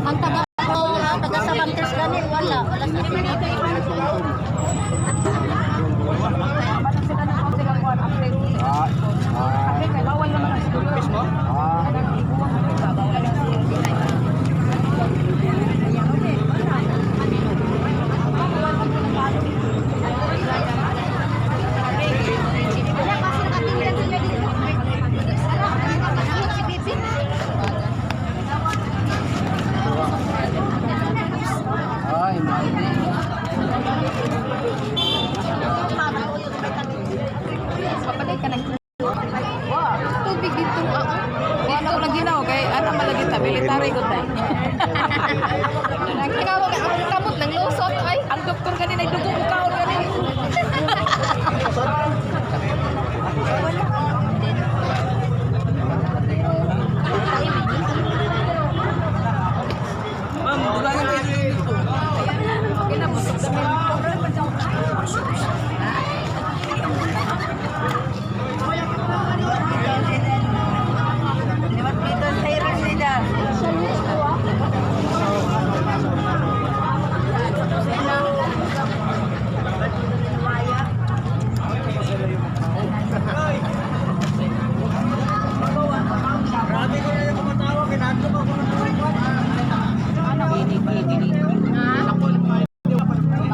Ang taga ko, taga sa Bantes gani, wala. Wala sa Ay, may. Tubig dito. Dito lagi na kay ana malagi ta military gud tay. Nagkawag ang kamot ng lusot ay. Ang doktor gani nay dugo mukaon gani. Ma'am, dugangan kayo dito. Okay na, busog kami.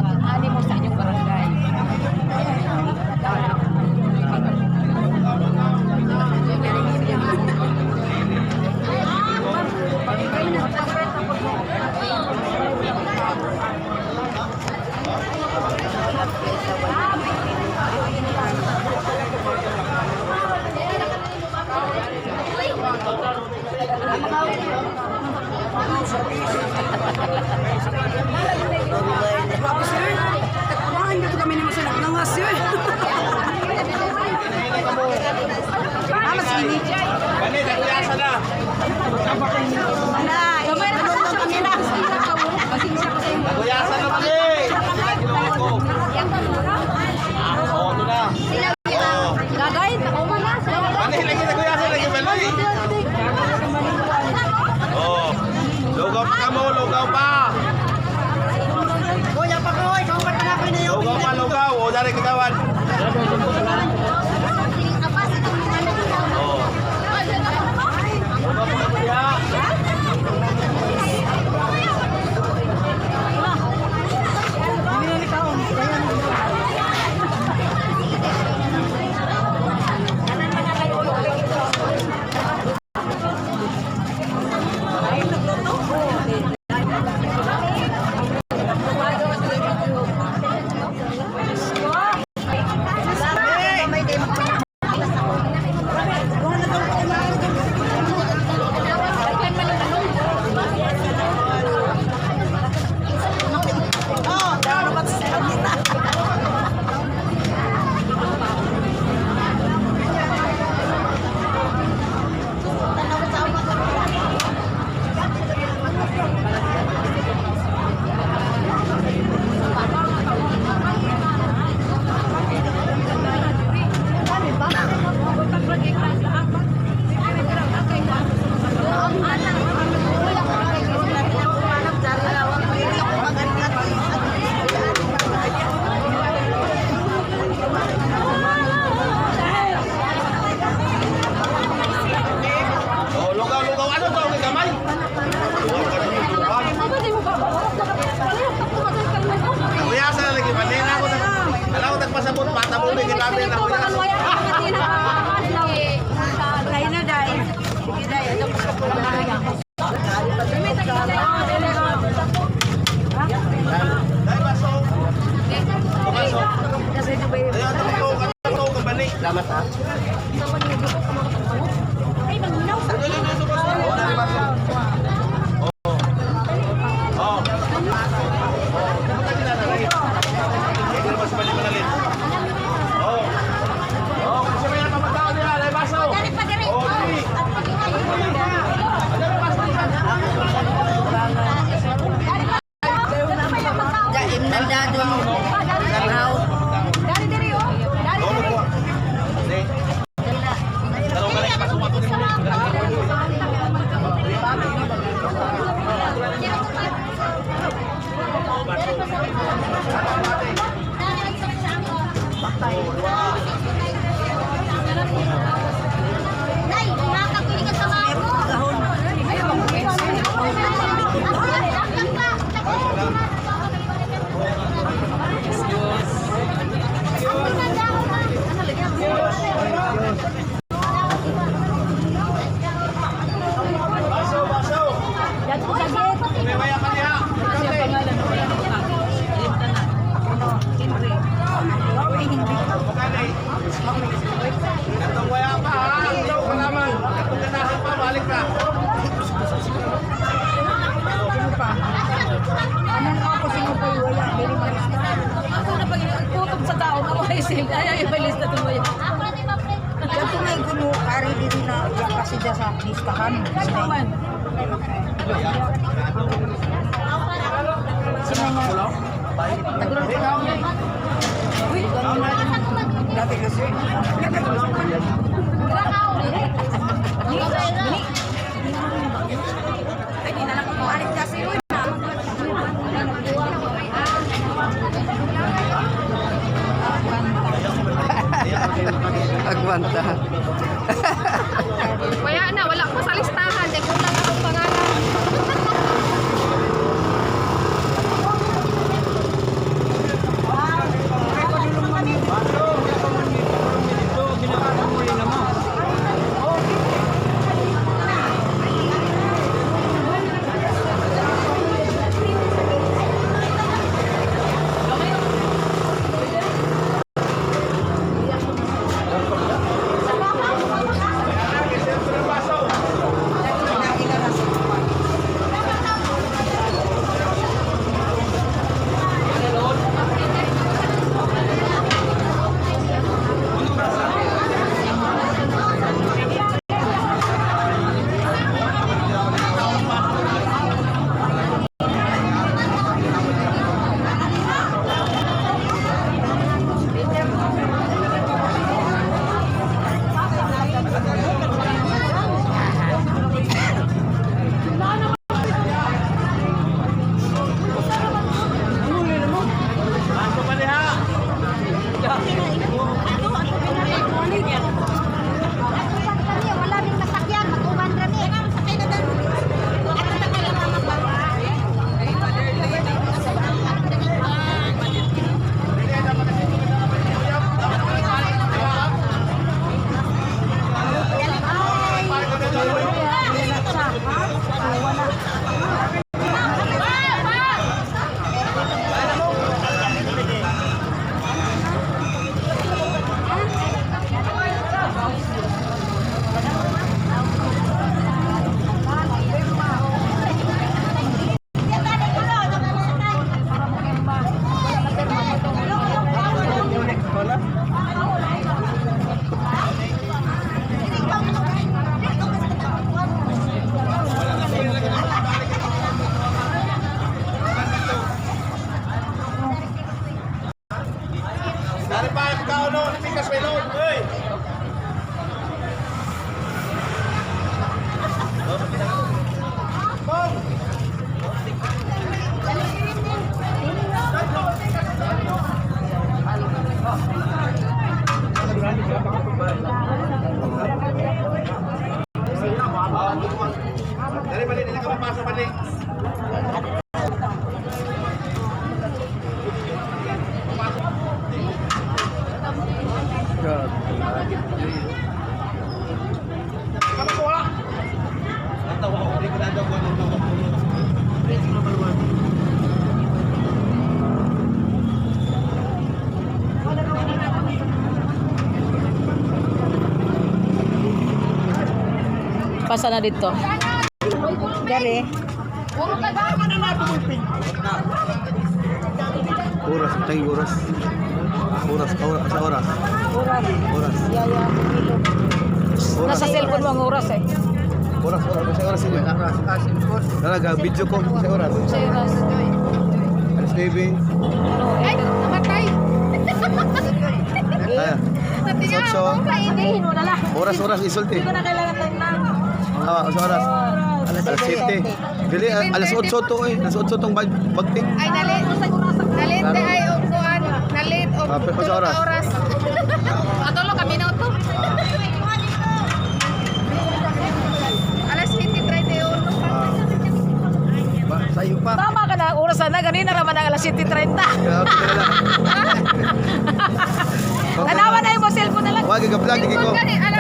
Pag-ani mo sa inyong barangay. Grabe, sir. Tagkuhan dito kami ni Masya Nagnangas, sir. Ah, mas ini. Gani, nagkuyasa na. Gamay ra sa kami na. Nagkuyasa na mali. Kinuha ko. Oo, ito na. Oo. Gagay, nakuma na. Gani, lagi nagkuyasa, lagi mali. Oo. Lugaw pa kamo, lugaw pa. Kuya pa ko, ikaw pa na ako na Lugaw pa, lugaw. O, dari kagawan. Oo. Lugaw pa kamo diha. Oh, dapat sa kita. Oh, lugaw, lugaw. Ano to? May kamay? Lugaw ka rin, lugaw. Kuyasa na lagi. Mali na ako. Alam ko, nagpasabot. Bata mo, may kitabi na kuyasa. Try na dai. Sige dai. Dahil baso. Baso. Ayun, ito, ito, ito, kabali. Salamat ha. Oh, dali baso. Oh. Oh. Oh, dapat tayo dinadali. Hindi naman sa bali manalit. Oh. Oh, kasi may nakapagtao nila, dali baso. Oh, dali. Dali baso, dali. Daim na dadon. Raw. Oh, magkuha. Listahan. Dati kasi. Ay, di na lang kumuhalit kasi yun. Agwanta. Kaya na, wala ko sa listahan. Kaya kulang akong pangalan. Pasok pa niya. Wala rin masakyan, mag-uwan rami. Sakay na dan. Ato na kayo mama ba? Dari pa, ikaw no, pikas may load. Hey! Dari balik, dili ka mapasok balik. Pasa na dito. Dari. Puro ka ba? Oras, tayo oras. Oras, oras, sa oras. Oras. Oras. Yaya, kilo. Oras. Nasa cellphone mo ang oras eh. Oras, oras, sa oras inyo. Talaga, video ko sa oras. Sa oras. Alas 9. Ano, Ay, namatay. Ay, Natinga Sotso. ako. Sabihin mo na lang. Oras, oras, isulti. Hindi ko na kailangan time na. Ah, sa oras. Oras. Alas 7. Dili, alas 8 to eh. Alas 8 tong bagting. Ay, nalit. Nalit na ay, og kuan. Nalit og Ah, pero sa tulo oras. ka oras. Atolo kami na to. Alas 7:31. Ah. Ba, sayo pa. Tama ka na ang oras na. Ganina raman ang alas 7:30. Grabe ka na lang. Tanawa na yung cellphone na lang. Wag ka vlog, ko. Gani, alas